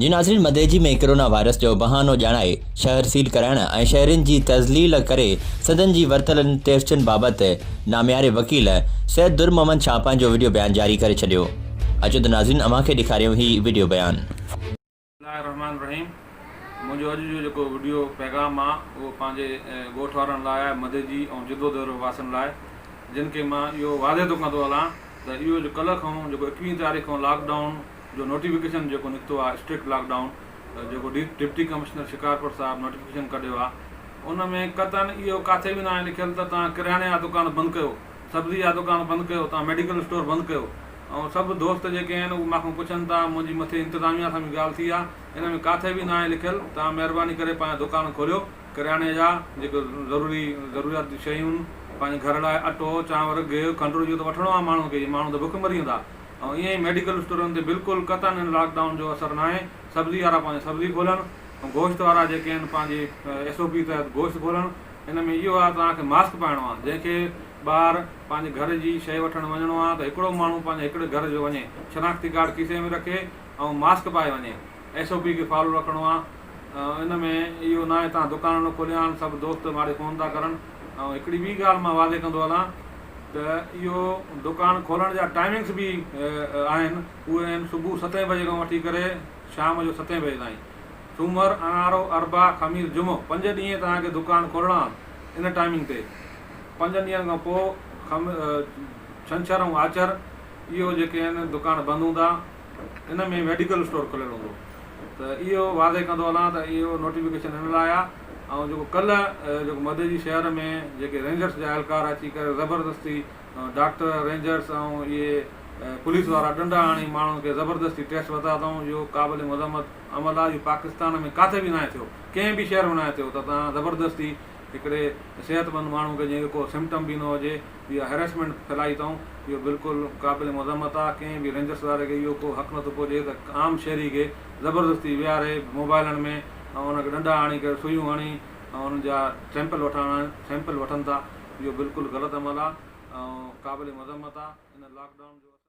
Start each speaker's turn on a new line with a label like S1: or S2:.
S1: جي ناظرين Madeji ۾ corona virus جو بهانو ڄاڻائي شهر سيل ڪرائڻ ۽ شهرين جي تذليل ڪري سندن جي ورتل ٽيسٽن بابت نامياري وڪيل سيد در محمد شاهه پنهنجو وڊيو بيان جاري ڪري ڇڏيو اچو ته ناظرين اوهان کي ڏيکاريون هي وڊيو بيان.
S2: بسم الله الرحمٰن الرحيم منهنجو اڄ جو جيڪو وڊيو پيغام آ اهو پنهنجي ڳوٺ وارن لاء آهي مدئجي ۽ جدو ديرو واسين لاء جن کي مان اهو واضح ٿو ڪندو هلان ته اهو جو ڪلهه کان جيڪو ايڪويهين تاريخ کان لاڪ ڊائون جو نوٽيفڪيشن جيڪو نڪتو آهي اسٽرڪٽ لاڪ ڊائون جيڪو ڊپٽي ڪمشنر شڪارپور صاحب نوٽيفڪيشن ڪڍيو آهي ان ۾ قطعن اهو ڪاٿي به ناهي لکيل ته توهان ڪرياني جا دڪان بند ڪيو سبزي جا دڪان بند ڪيو توهان ميڊيڪل اسٽور بند ڪيو ۽ سڀ دوست جيڪي آهن اهي مان کان پڇن ٿا منهنجي مٿي انتظاميا سان به ڳالهه ٿي آهي ان ۾ ڪاٿي به ناهي لکيل توهان مهرباني ڪري پنهنجا دڪان کوليو ڪرياني جا جيڪي ضروري ضروريات جون شيون پنهنجي گهر لاء اٽو چانور گيهه کنڊ اهو ته وٺڻو آهي ماڻهو کي ماڻهو ته بک مري ويندا ۽ ائين ئي ميڊيڪل اسٽورن تي بلڪل قطعاً ان لاڪ ڊائون جو اثر ناهي، سبزي وارا پنهنجي سبزي کولن ۽ گوشت وارا جيڪي آهن پنهنجي ايس او پي تحت گوشت کولن، ان ۾ اهو آهي توهان کي ماسڪ پائڻو آهي، جنهن کي ٻاهر پنهنجي گهر جي شيء وٺڻ وڃڻو آهي ته هڪڙو ماڻهو پنهنجي هڪڙي گهر جو وڃي، شناختي ڪارڊ کيسي ۾ رکي ۽ ماسڪ پائي وڃي، ايس او پي کي فالو رکڻو آهي، ان ۾ اهو ناهي توهان دڪان نه کوليا آهن، سڀ دوست ماڙي فون ٿا ڪرن ۽ هڪڙي ٻي ڳالهه مان واضح ڪندو هلان. ته اهو دڪان کولڻ جا ٽائمنگس به آهن اهي آهن صبح ستين بجي کان وٺي ڪري شام جو ستين بجي تائين سومر اڱارو اربع خميس جمعو پنج ڏينهن توهان کي دڪان کولڻا آهن ان ٽائمنگ تي پنجن ڏينهن کان پوء ڇنڇر ۽ آچر اهو جيڪي آهن دڪان بند هوندا ان ۾ ميڊيڪل اسٽور کليل هوندو ته اهو واضح ڪندو هلان ته اهو نوٽيفڪيشن ان لاء آهي ۽ جيڪو ڪلهه جيڪو مدئجي شهر ۾ جيڪي رينجرس جا اهلڪار اچي ڪري زبردستي ڊاڪٽر رينجرس ۽ اهي پوليس وارا ڏنڊا هڻي ماڻهن کي زبردستي ٽيسٽ ورتا اٿئون اهو قابل مذمت عمل آهي اهو پاڪستان ۾ ڪاٿي به ناهي ٿيو ڪنهن به شهر ۾ ناهي ٿيو ته توهان زبردستي هڪڙي صحتمند ماڻهو کي جنهن کي ڪو سمپٽم به نه هجي اها هريسمينٽ ڦهلائي اٿئون اهو بلڪل قابل مذمت آهي ڪنهن به رينجرس واري کي اهو ڪو حق نٿو پهچي ته عام شهري کي زبردستي ويهاري موبائلن ۾ ۽ ان کي ڏنڊا هڻي ڪري سوئيون هڻي ۽ انهن جا سيمپل وٺڻ سيمپل وٺن ٿا اهو بلڪل غلط عمل آهي ۽ قابل مذمت آهي ان لاڪ ڊائون جو.